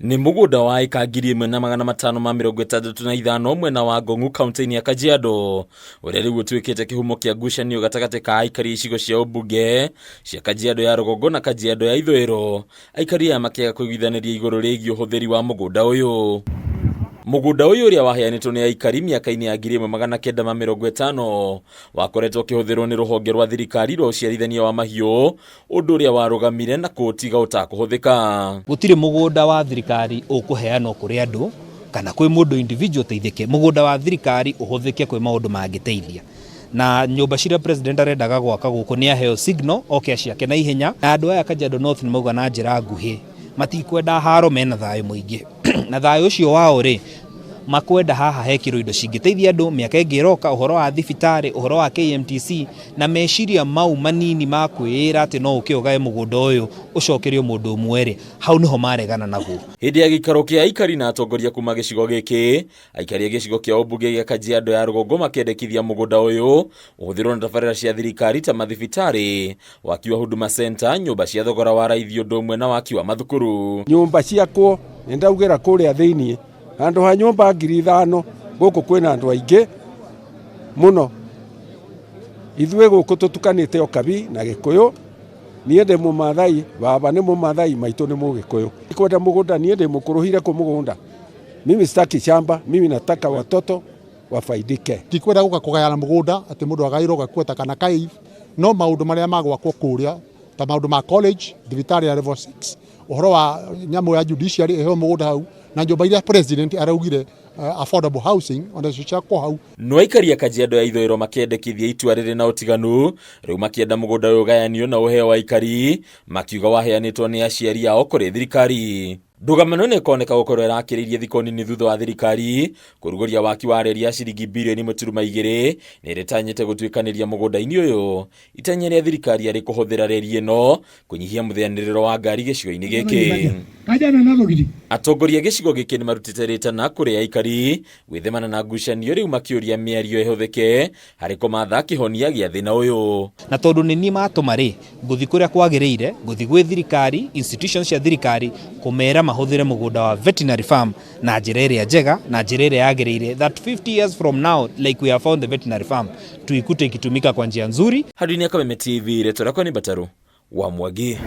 Nĩ mũgũnda wa ĩka 1565 mwena wa Ngong'u kaunti-inĩ ya Kajiado ũrĩa rĩu ũtuĩkĩte kĩhumo kĩa ngucanio gatagatĩ ka aikari a icigo cia ũmbunge cia Kajiado ya rũgongo na Kajiado ya ithũĩro, aikari aya makĩaga kũiguithanĩria igũrũ rĩgiĩ ũhũthĩri wa mũgũnda ũyũ. Mũgũnda ũyũ ũrĩa waheanĩtwo nĩ aikari mĩaka-inĩ ya 1950 wakoretwo ũkĩhũthĩrwo nĩ rũhonge rwa thirikari rwa ũciarithania wa mahiũ ũndũ ũrĩa warũgamire na kũũtiga ũtakũhũthĩka. Gũtirĩ mũgũnda wa thirikari ũkũheanwo kũrĩ andũ kana kwĩ mũndũ individual ũteithĩke. Mũgũnda wa thirikari ũhũthĩke kwĩ maũndũ mangĩteithia. Na nyũmba ciria president arendaga gwaka gũkũ nĩ aheo signal oke aciake na ihenya. Na andũ aya Kajiado North nĩ mauga na njĩra nguhĩ matikwenda haro, mena thayũ mũingĩ. Na thayũ ũcio wao rĩ, makwenda haha hekĩrwo indo cingĩteithia andũ mĩaka ĩngĩ ĩroka, ũhoro wa thibitarĩ, ũhoro wa KMTC, na meciria mau manini ma kwĩĩra atĩ no ũke ũgae mũgũnda ũyũ ũcokerio mũndũ ũmwe rĩ, hau nĩho maregana naguo. Hĩndĩ ya gĩikaro kĩa aikari na atongoria kuma gĩcigo gĩkĩ, aikari a gĩcigo kĩa ũmbunge gĩa Kajiado ya rũgongo makĩendekithia mũgũnda ũyũ ũhũthĩrwo na tabarĩra cia thirikari ta mathibitarĩ, waki wa Huduma Center, nyũmba cia thogora wa raithi ũndũ ũmwe na waki wa mathukuru. Nyũmba ciakwo nĩ ndaugĩra kũrĩa thĩiniĩ handũ ha nyũmba 5,000 gũkũ kwĩna andũ aingĩ mũno. Ithuĩ gũkũ tũtukanĩte o Kabi na Gĩkũyũ, niĩ ndĩ Mũmathai, baba nĩ Mũmathai, maitũ nĩ Mũgĩkũyũ. Kwenda mũgũnda niĩ ndĩ mũkũrũhire kũ mũgũnda. Mimi sitaki shamba, mimi nataka watoto wafaidike. Tikwenda gũka kũgayana mũgũnda atĩ mũndũ agaĩrwo gakua ta kana kai, no maũndũ marĩa magwakwo kũrĩa ta maũndũ ma college, thibitarĩ ya level 6, ũhoro wa nyamũ ya judiciary ĩheo mũgũnda hau, na nyũmba iria president araugire affordable housing onacio ciakwo hau. No aikari a Kajiado ya ithũĩro makĩendekithia itua rĩrĩ na ũtiganu, rĩu makĩenda mũgũnda ũyũ ũgayanio na ũheo aikari, makiuga waheanĩtwo nĩ aciari ao kũrĩ thirikari. Ndũgamano ĩno ĩkoneka gũkorwo ĩrakĩrĩirie thikũ nini thutha wa thirikari kũrugũria waki wa reri ya ciringi birioni mũturuma igĩrĩ na ĩrĩtanyĩte gũtuĩkanĩria mũgũnda-inĩ ũyũ. Itanya rĩa thirikari arĩ kũhũthĩra reri ĩno kũnyihia mũtheanĩrĩro wa ngari gĩcigo-inĩ gĩkĩ. Atongoria a gĩcigo gĩkĩ nĩ marutĩte rĩtana kũrĩ aikari gwĩthemana na ngucanio rĩu makĩũria mĩario ĩhũthĩke harĩ kũmatha kĩhonia gĩa thĩna ũyũ. Na tondũ nĩ niĩ matũma rĩ, ngũthiĩ kũrĩa kwagĩrĩire, ngũthiĩ gwĩ thirikari, institutions cia thirikari, kũmera mahũthĩre mũgũnda wa veterinary farm na njĩra ĩrĩa njega, na njĩra ĩrĩa yagĩrĩire, that 50 years from now, like we have found the veterinary farm, tuikute ikitumika kwa njia nzuri. Handũ-inĩ ya Kameme TV, rĩtwa rĩakwa nĩ Mbatarũ wa Mwangi.